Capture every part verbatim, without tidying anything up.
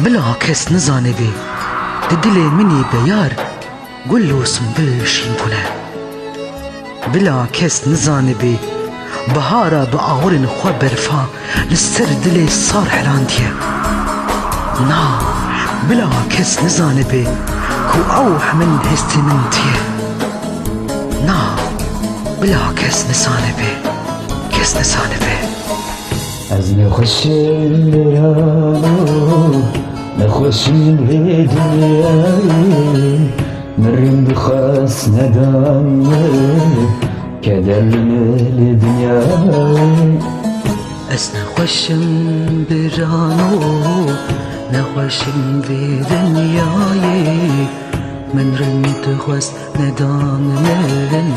Bila kes nizanibê, di dilê min ê beyar gul û simbil şîn bûne. Bila kes nizanibê, bihara bi awirên xwe berfa li ser dilê sar helandiye. Na, bila kes nizanibê ku ew hemin hestê min tiye. Na, bila kes nizanibê, kes nizanibê. Ez nexweşim birano, nexweşim vê dinyayê. Min rind xwest nedan min, keder li min li dinyayê. Ez nexweşim birano, nexweşim vê dinyayê. Min rind xwest nedan min,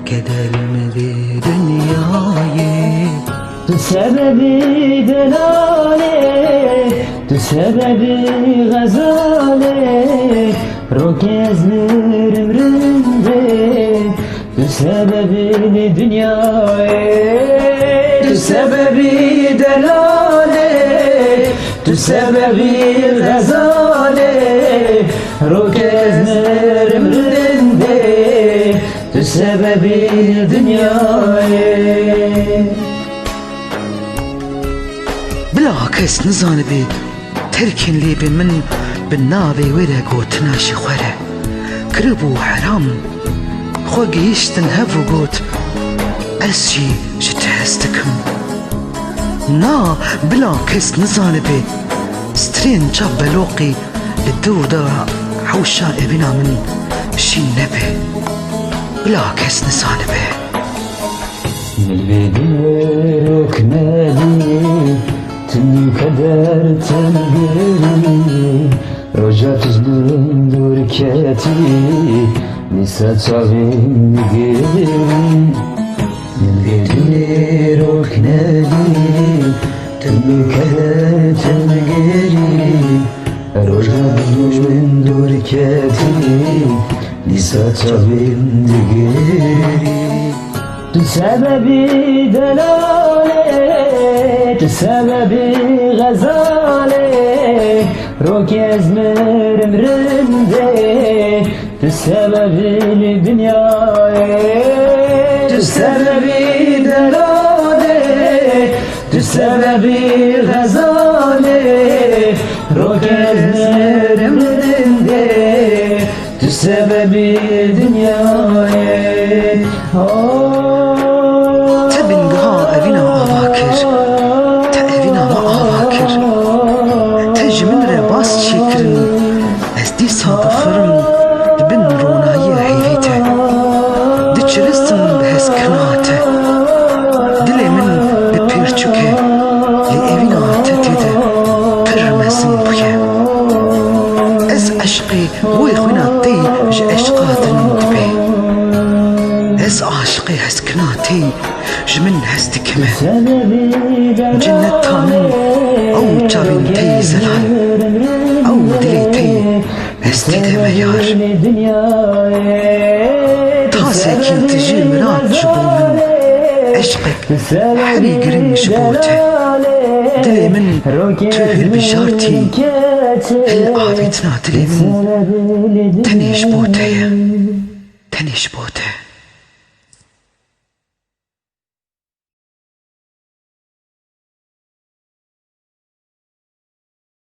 keder li min vê dinyayê. Tu sebebî delalê, tu sebebî xezalê, rokê ez mirim rindê, tu sebebî li dinyayê. Tu sebebî delalê, tu sebebî xezalê, rokê ez mirim rindê, tu sebebî dinyayê. Bila kes nizanibê, terkên lêbên min bi navê wê re gotina ji xwe re kiribû heram. Xwe gihîştin hev û got, ez jî ji te hez dikim. Na, bila kes nizanibê, strên çav beloqî li dûr de hewşa evîna min şîn nebe. Bila kes nizanibe. Min vê din wê rok nedî, tim keder tim gerî. Roja tu ji min dûr ketî, dîsa çavên digirî. Min vê din wê rok nedî, tim keder tim gerî. Roja tu ji min dûr ketî, dîsa çavên digirî. Tu sebebî delalê, tu sebebî xezalê, rokê ez mirim rindê, tu sebebî li dinyayê. Tu sebebî delalê, tu sebebî xezalê, rokê ez mirim rindê, tu sebebî dinyayê. Te bingeha evîna ava kir, te evîna me ava kir. Te ji min re bas çêkirin, ez dîsa dixirim di bin ronayî heyvê te. Diçiristim bi hezkirina te. Dilê min bi pêrçûk e, lê evîna te tê de pir mezin bûye. Ez eşqê Wê xwîna te yî ji eşqa din dibe. Ez aşiqê hezkirina te yî, ji min hez dikeme. Cennet ta min ew çavên te yî zelal, ew dilê te yî ez tê de meyar. Tazekî tijî mirad ji bo min, eşqek herî giring ji bo te. Dilê min tu hilbijartî, hil avêtina dilê min tenê ji bo te ye. Tenê ji bo te.